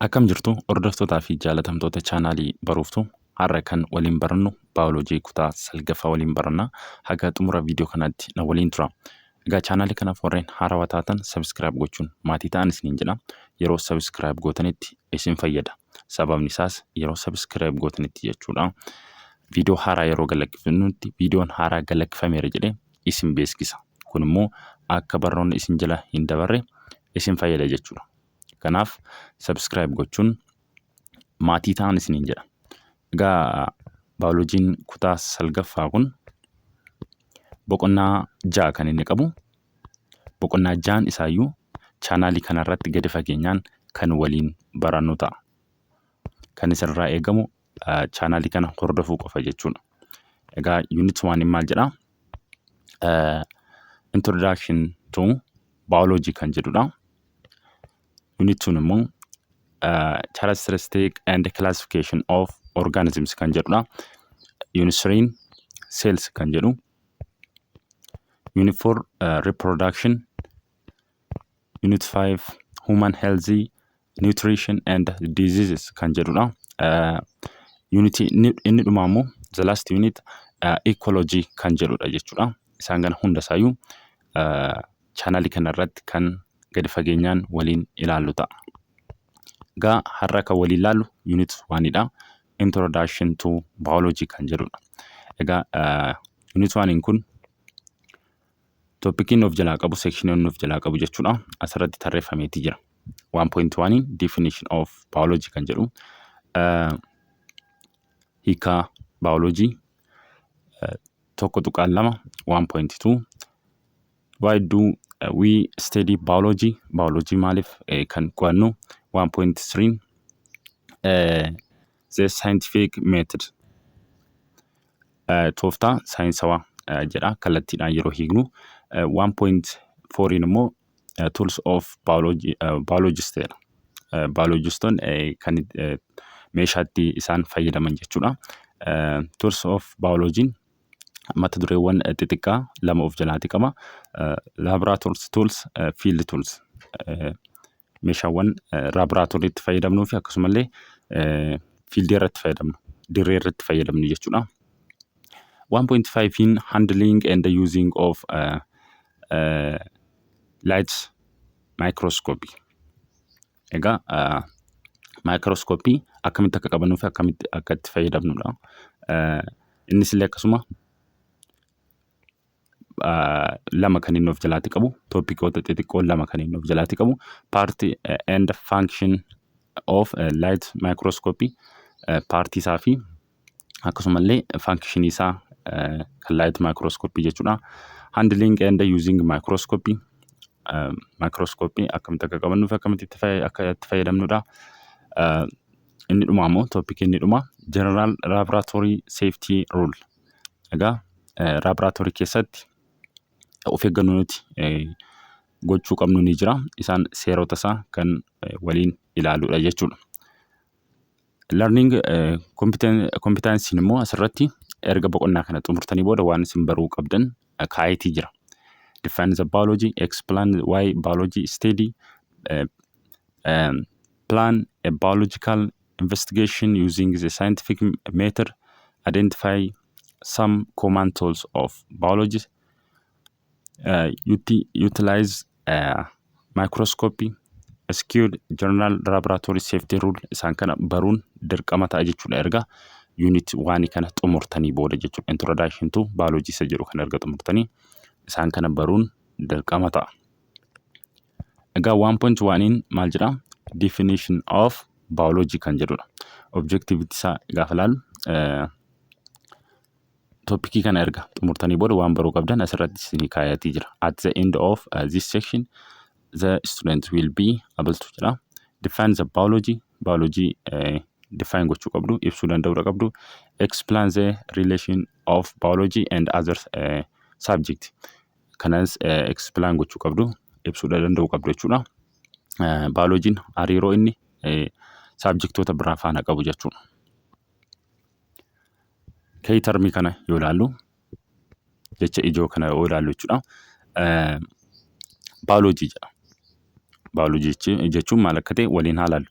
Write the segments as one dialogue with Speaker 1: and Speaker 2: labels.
Speaker 1: Akkam jirtu, hordoftootaa fi jaalatamtoota chaanaalii Baruuftuu? Har'a kan waliin barannu baayoloojii kutaa salgaffaa waliin baranna. Haga xumura viidiyoo kanaatti na waliin tura. Egaa chaanaalii kanaaf warreen haarawaa taatan subscribe gochuun maatii ta'an isiniin jedha. Yeroo subscribe gootanitti isin fayyada. Sababni isaas yeroo subscribe gootanitti jechuudha. Viidiyoo haaraa yeroo galakkifnutti viidiyoon haaraa galakkifameera jedhee isin beeksisa. Kun immoo akka barnoonni isin jala hin dabarre isin fayyada jechuudha. Kanaaf subscribe gochuun maatii ta'an isiniin jedha. Egaa baayoloojiin kutaa salgaffaa kun boqonnaa 6 kan inni qabu. Boqonnaa ja'an isaayyuu chaanaalii kanarratti gadi fageenyaan kan waliin barannu ta'a. Kan isinirraa eegamu chaanaalii kana hordofuu qofa jechuudha. Egaa unit one maal jedhaa? Introduction to biology kan jedhudha. Unit 2 immoo characteristic and classification of organisms kan jedhudha. Unit 3 cells kan jedhu. Unit 4 reproduction. Unit 5 human health, nutrition and diseases kan jedhudha. Unit inni dhumaa immoo, the last unit, ecology kan jedhudha jechuudha. Isaan kana hunda isaayyuu chaanaalii kana irratti kan gadi fageenyaan waliin ilaallu ta'a. Egaa har'a kan waliin ilaallu unit oneidha. Introduction to biology kan jedhudha. Egaa unit oneiin kun topiciin of jalaa qabu, sectioniin of jalaa qabu jechuudha. Asirratti tarreeffameetii jira. 1.1 definition of biology kan jedhu, hiikaa biology, 1.2, 1.2 why do we study biology, biology maaliif kan qo'annu, 1.3 the scientific method, tooftaa saayinsawaa jedha kallattiidhaan yeroo hiiknu. 1.4 immoo tools of biology, biologist jedha. Biologistoonni kan meeshaatti isaan fayyadaman jechuudha. Tools of biology mata dureewwan xixiqqaa lama of jalaati qaba. Laboratory tools, field tools. Meeshaawwan laaboraatooriitti fayyadamnuu fi akkasumallee fieldii irratti fayyadamnu, dirree irratti fayyadamnu jechuudha. 1.5 handling and the using of light microscopy. Egaa maayikirooskooppii akkamitti akka qabannuu fi akkamitti akka itti fayyadamnudha. Innis illee akkasuma lama kan inni of jalaatti qabu, topicoota xixiqqoo lama kan inni of jalaatti qabu, part and function of light microscopy, partii isaa fi akkasumallee functionii isaa kan light microscopy jechuudha. Handling and using microscopy, microscopy akkamitti akka qabannuu fi akkamitti akka itti fayyadamnudha. Inni dhumaa immoo, topicii inni dhumaa, general laboratory safety rule. Egaa laaboraatoorii keessatti of eeggannoo nuti gochuu qabnu ni jira. Isaan seerota isaa kan waliin ilaaluudha jechuudha. Learning competencyn immoo asirratti erga boqonnaa kana xumurtanii booda waan isin baruu qabdan kaayetii jira. Define the biology, explain why biology study, plan a biological investigation using the scientific method, identify some common tools of biology, utilize microscopy, execute general laboratory safety rule. Isaan kana baruun dirqama ta'a jechuudha erga unit oneii kana xumurtanii booda jechuudha. Introduction to biology isa jedhu kana erga xumurtanii isaan kana baruun dirqama ta'a. Egaa 1.1 maal jedhaa? Definition of biology kan jedhudha. Objectivity isaa gaafa ilaallu, topicii kana erga xumurtanii booda waan baruu qabdan asirratti isinii kaayatii jira. At the end of this section, the student will be able to jedha. Define the biology, biology define gochuu qabdu, ibsuu danda'uudha qabdu. Explain the relation of biology and other subject. Kanas explain gochuu qabdu, ibsuu danda'uu qabdu jechuudha. Biologiin hariiroo inni subjectoota biraa faana qabu jechuudha. Key termii kana yoo ilaallu, jecha ijoo kana yoo ilaallu jechuudha. Baayoloojii jedha. Baayoloojii jechuun maal akka ta'e waliin haa ilaallu.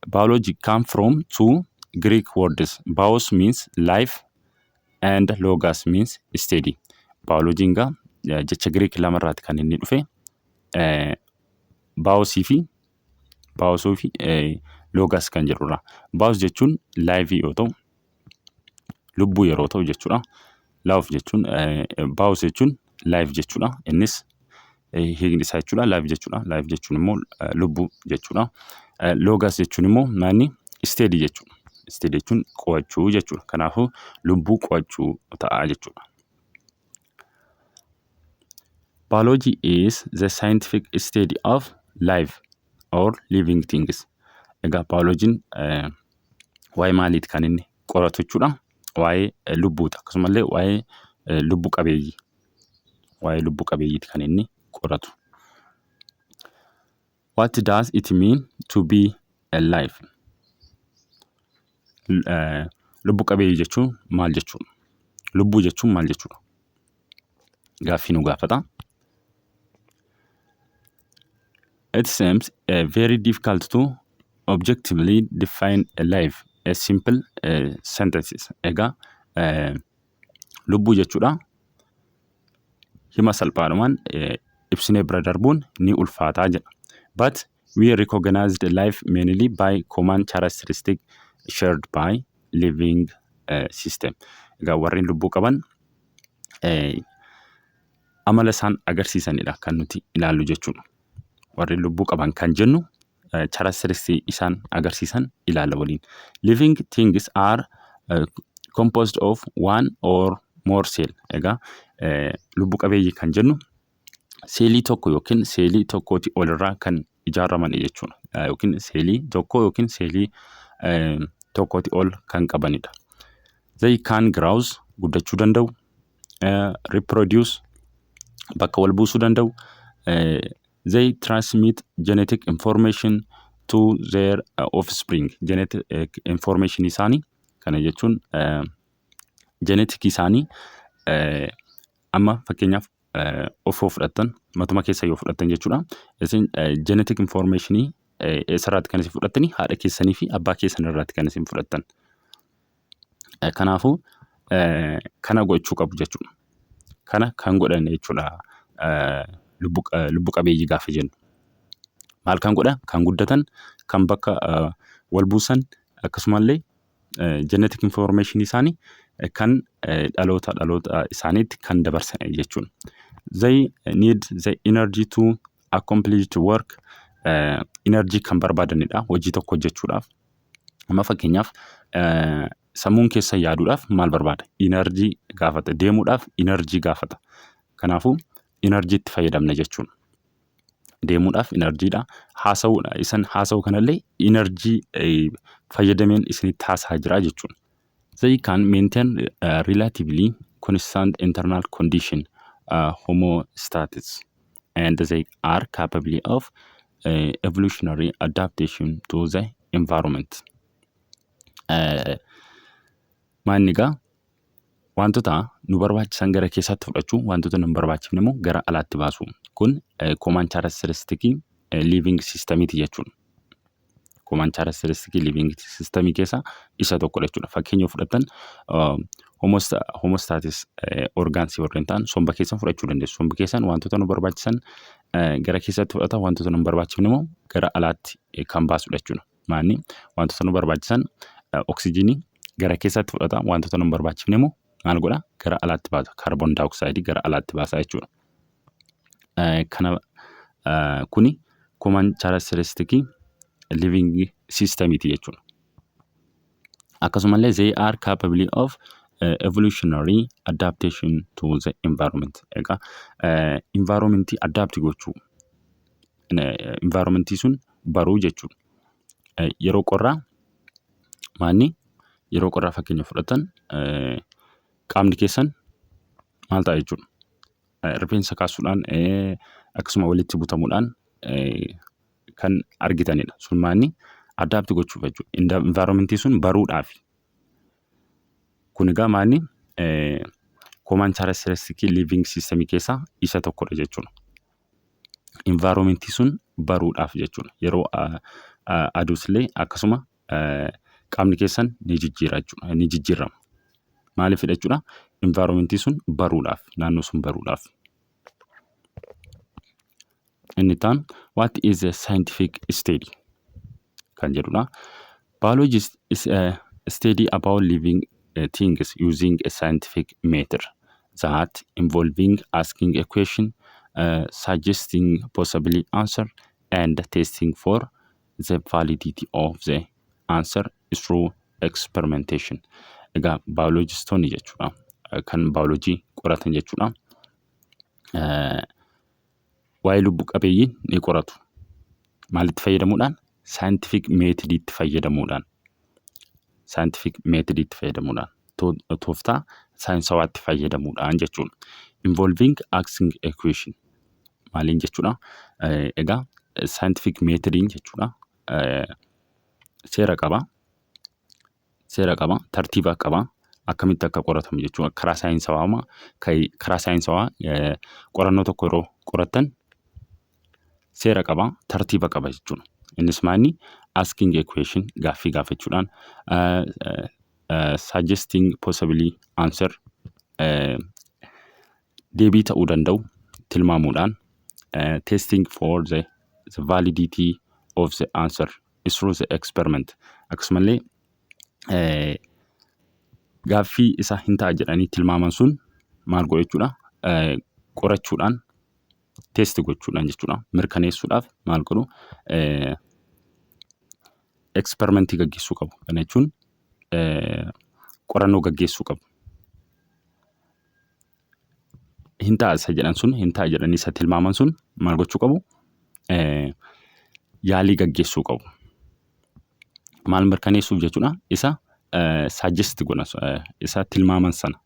Speaker 1: Biology come from two Greek words. Bios means life and logos means study. Biologiin egaa jecha Greek lamarraati kan inni dhufe. Biosii fi logos kan jedhurraa. Bios jechuun life yoo ta'u, lubbuu yeroo ta'u jechuudha. Life jechuun, bios jechuun life jechuudha. Innis hiikni isaa jechuudha, life jechuudha. Life jechuun immoo lubbuu jechuudha. Logos jechuun immoo maanni? Study jechuudha. Study jechuun qo'achuu jechuudha. Kanaafuu lubbuu qo'achuu ta'a jechuudha. Biology is the scientific study of life or living things. Egaa baayoloojiin waa'ee maaliiti kan inni qoratu jechuudha? Waa'ee lubbuuti, akkasumallee waa'ee lubbu qabeeyyii. Waa'ee lubbu qabeeyyiiti kan inni qoratu. What does it mean to be alive? Lubbu qabeeyyii jechuun maal jechuudha? Lubbuu jechuun maal jechuudha? Gaaffii nu gaafata. It seems very difficult to objectively define a life a simple sentences. Egaa lubbuu jechuudha. Hima salphaadhumaan ibsinee bira darbuun ni ulfaataa jedha. But we recognized life mainly by common characteristic shared by living system. Egaa warreen lubbuu qaban amala isaan agarsiisanidha kan nuti ilaallu jechuudha. Warreen lubbuu qaban kan jennu characteristic isaan agarsiisan ilaalla waliin. Living things are composed of one or more cell. Egaa lubbu qabeeyyii kan jennu seelii tokko yookiin seelii tokkootii olirraa kan ijaaraman jechuudha. Yookiin seelii tokko yookiin seelii tokkootii ol kan qabanidha. They can grow, guddachuu danda'u, reproduce, bakka wal buusuu danda'u, they transmit genetic information to their offspring. Genetic information isaanii kana jechuun genetic isaanii, amma fakkeenyaaf of yoo fudhattan, matuma keessa yoo fudhattan jechuudha. Isin genetic informationii eessarraatti kan isin fudhattanii? Haadha keessanii fi abbaa keessan irraatti kan isin fudhattan. Kanaafuu kana gochuu qabu jechuudha. Kana kan godhan jechuudha lubbu qabeeyyii gaafa jennu. Maal kan godhan? Kan guddatan, kan bakka wal buusan, akkasumallee genetic information isaanii kan dhaloota dhaloota isaaniitti kan dabarsan jechuudha. They need the energy to accomplish the work. Energy kan barbaadanidha hojii tokko hojjechuudhaaf. Amma fakkeenyaaf sammuun keessa yaaduudhaaf maal barbaada? Energy gaafata. Deemuudhaaf energy gaafata. Kanaafuu energy itti fayyadamna jechuudha. Deemuudhaaf energydha. Haasa'uudha. Isan haasa'u kanallee energy fayyadameen isinitti haasa'aa jira jechuudha. They can maintain relatively constant internal condition, homeostasis, and they are capable of evolutionary adaptation to the environment. Maanni egaa wantoota nu barbaachisan gara keessaatti fudhachuu, wantoota nu hin barbaachifne immoo gara alaatti baasu. Kun common characteristic living systemiiti jechuudha. Common characteristic living systemii keessaa isa tokkodha jechuudha. Fakkeenya yoo fudhattan, homeostasis organsii warreen ta'an somba keessan fudhachuu dandeessu. Sombi keessan wantoota nu barbaachisan gara keessatti fudhata, wantoota nu hin barbaachifne immoo gara alaatti kan baasudha jechuudha. Maanni wantoota nu barbaachisan oksijiinii gara keessatti fudhata, wantoota nu hin barbaachifne immoo maal godha? Gara alaatti baasa. Kaarboon daayoksayidii gara alaatti baasa jechuudha. Kana kuni common characteristic living systemiiti jechuudha. Akkasumallee they are capable of evolutionary adaptation to the environment. Egaa environmentii adapt gochuu, environmentii sun baruu jechuudha. Yeroo qorraa maanni, yeroo qorraa fakkeenya fudhatan, qaamni keessan maal ta'a jechuudha? Rifeensa kaasuudhaan, akkasuma walitti butamuudhaan kan argitanidha. Sun maanni? Adapt gochuuf jechuudha. Environmentii sun baruudhaafi. Kun egaa maanni? Common characteristic living system keessaa isa tokkodha jechuudha. Environmentii sun baruudhaaf jechuudha. Yeroo Aduus illee akkasuma qaamni keessan ni jijjiira jechuudha. Ni jijjiirama. Maaliifidha jechuudha? Environmentii sun baruudhaaf, naannoo sun baruudhaaf. Inni itti aanu "What is a scientific study?" kan jedhudha. Biology is a study about living things using a scientific method that involving asking a question, suggesting possibly answer and testing for the validity of the answer through experimentation. Egaa baayoloojistoonni jechuudha. Kan baayoloojii qoratan jechuudha. Waa'ee lubbu qabeeyyii ni qoratu. Maalitti fayyadamuudhaan? Scientific methodiitti fayyadamuudhaan. Scientific methodiitti fayyadamuudhaan. Tooftaa saayinsawaatti fayyadamuudhaan jechuudha. Involving asking a question. Maaliin jechuudha? Egaa scientific methodiin jechuudha. Seera qaba. Seera qaba. Tartiiba qaba. Akkamitti akka qoratamu jechuudha. Karaa saayinsawaa qorannoo tokko yeroo qorattan seera qaba. Tartiiba qaba jechuudha. Innis maali? Asking a question, gaaffii gaafachuudhaan, suggesting possibly answer, deebii ta'uu danda'u tilmaamuudhaan, testing for the validity of the answer through the experiment, akkasumallee gaaffii isa hin ta'a jedhanii tilmaaman sun maal godhu jechuudha, qorachuudhaan, test gochuudhaan jechuudha, mirkaneessuudhaaf maal godhu? Experimentii gaggeessuu qabu. Kana jechuun qorannoo gaggeessuu qabu. Hin ta'a isa jedhan sun, hin ta'a jedhanii isa tilmaaman sun maal gochuu qabu? Yaalii gaggeessuu qabu. Maal mirkaneessuuf jechuudha? Isa suggest godhan, isa tilmaaman sana.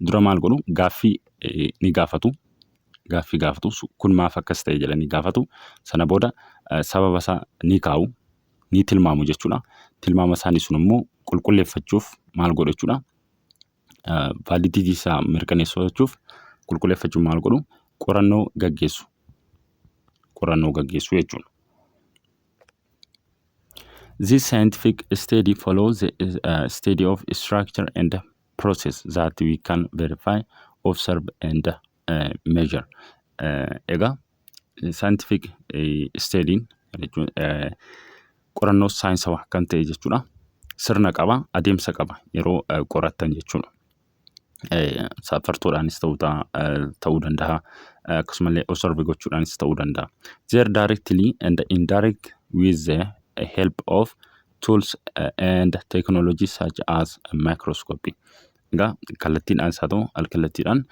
Speaker 1: Dura maal godhu? Gaaffii ni gaafatu. Gaaffii gaafatu. Kun maaf akkas ta'e jedhanii gaafatu. Sana booda sababa isaa ni kaa'u. Ni tilmaamu jechuudha. Tilmaama isaanii sun immoo qulqulleeffachuuf maal godhu jechuudha? Validity isaa mirkaneeffachuuf, qulqulleeffachuuf maal godhu? Qorannoo gaggeessu. Qorannoo gaggeessu jechuudha. This scientific study follows the study of structure and process that we can verify, observe and measure. Egaa scientific study'n jechuun qorannoo saayinsawaa kan ta'e jechuudha. Sirna qaba, adeemsa qaba yeroo qorattan jechuudha. Safartuudhaanis ta'uu danda'a. Akkasumallee observe gochuudhaanis ta'uu danda'a. They are directly and indirect with the help of tools and technology such as microscopy. Egaa kallattiidhaanis haa ta'u alkallattiidhaan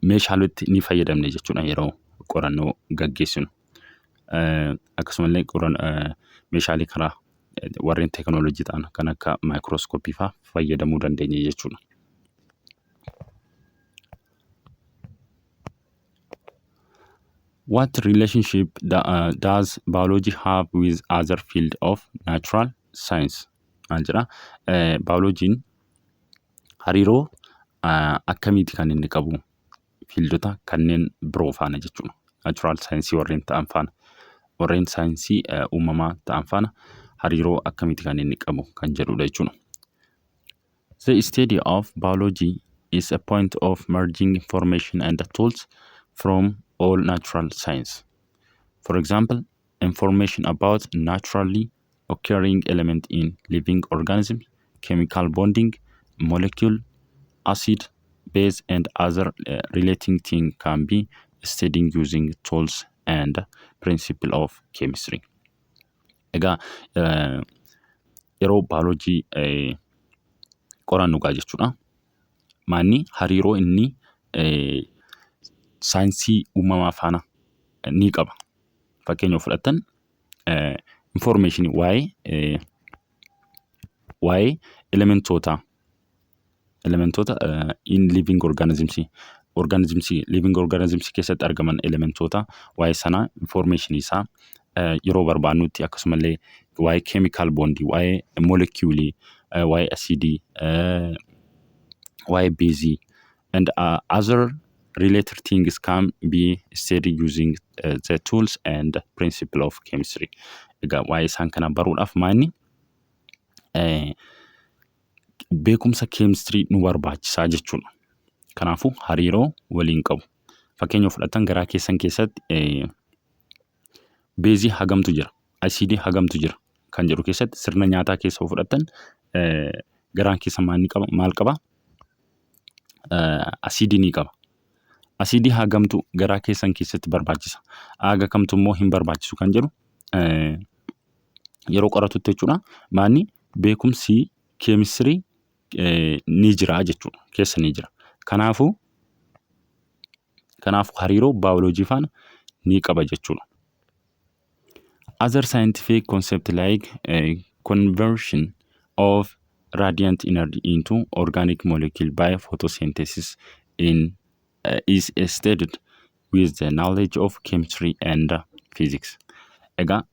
Speaker 1: meeshaaleetti ni fayyadamne jechuudha yeroo qorannoo gaggeessinu. Akkasumallee meeshaalee karaa warreen teekinooloojii ta'an kan akka maayikirooskooppii fa'aa fayyadamuu dandeenya jechuudha. What relationship does biology have with other field of natural science? Maal jedhaa? Baayoloojiin hariiroo akkamiiti kan inni qabu fieldota kanneen biroo faana jechuudha? Natural science warreen ta'an faana, warreen saayinsii uumamaa ta'an faana hariiroo akkamiiti kan inni qabu kan jedhudha jechuudha. The study of biology is a point of merging information and tools from all natural science. For example, information about naturally occurring element in living organisms, chemical bonding, molecule, acid, base, and other relating things can be studied using tools and principle of chemistry. Egaa yeroo baayoloojii qorannu gaa jechuudha. Maanni hariiroo inni saayinsii uumamaa faana ni qaba. Fakkeenya yoo fudhattan, information waa'ee elementoota in living organisms, living organisms keessatti argaman, elementoota waa'ee sanaa information isaa yeroo barbaannutti, akkasumallee waa'ee chemical bondii, waa'ee molecuulii, waa'ee asiidii, waa'ee beezii and other Related things can be studied using the tools and principle of chemistry. Egaa waa'ee isaan kana baruudhaaf maanni beekumsa keemistirii nu barbaachisaa jechuudha. Kanaafuu hariiroo waliin qabu. Fakkeenya fudhatan, garaa keessan keessatti beezii hagamtu jira, asiidii hagamtu jira kan jedhu keessatti, sirna nyaataa keessa yoo fudhattan, garaan keessa maal qaba? Asiidii ni qaba. Asiidii hagamtu garaa keessan keessatti barbaachisa? Haga kamtu immoo hin barbaachisu kan jedhu yeroo qoratutti jechuudha. Maanni beekumsi keemistirii ni jira jechuudha. Keessa ni jira. Kanaafuu hariiroo baayoloojii faana ni qaba jechuudha. Other scientific concept like conversion of radiant energy into organic molecule by photosynthesis in is studied with the knowledge of chemistry and physics. Egaa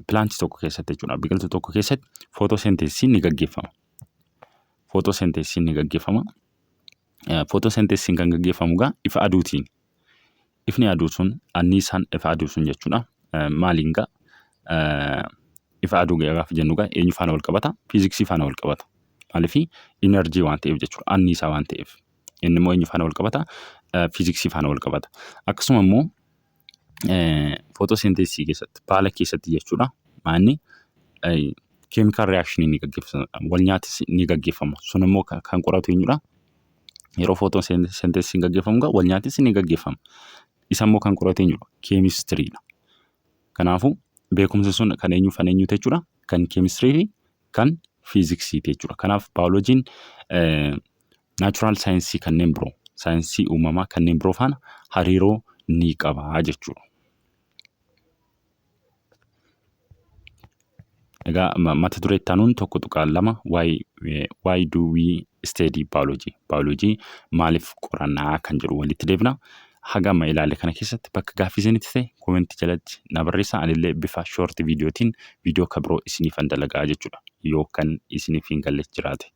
Speaker 1: plantii tokko keessatti jechuudha, biqiltuu tokko keessatti photosynthesisiin ni gaggeeffama. Photosynthesisiin ni gaggeeffama. Photosynthesisiin kan gaggeeffamu egaa ifa aduutiin. Ifni aduu sun, anniisaan ifa aduu sun jechuudha. Maaliin gaa ifa aduu gaafa jennu gaa eenyu faana wal qabata? Fiiziksii faana wal qabata. Maaliifii energy waan ta'eef jechuudha. Anniisaa waan ta'eef. Inni immoo eenyu faana wal qabata? Fiiziksii faana wal qabata. Akkasuma immoo photosynthesisii keessatti, baala keessatti jechuudha. Maanni chemical reactionii ni gaggeeffama. Wal nyaatis ni gaggeeffama. Sun immoo kan qoratu eenyudha? Yeroo photosynthesisiin gaggeeffamu gaa wal nyaatis ni gaggeeffama. Isa immoo kan qoratu eenyudha? Keemistiriidha. Kanaafuu beekumsi sun kan eenyu fan eenyuti jechuudha? Kan keemistirii fi kan fiiziksiiti jechuudha. Kanaaf baayoloojiin natural scienceii kanneen biroo, saayinsii uumamaa kanneen biroo faana hariiroo ni qaba jechuudha. Egaa mata duree itti aanuun 1.2, why do we study biology? Biology maaliif qorannaa kan jedhu walitti deebina. Haga amma ilaalle kana keessatti bakka gaaffii isinitti ta'e commentii jalatti na barreessaa. Anillee bifa short viidiyootiin viidiyoo kan biroo isiniifan dalagaa jechuudha. Yoo kan isiniif hin galle jiraate.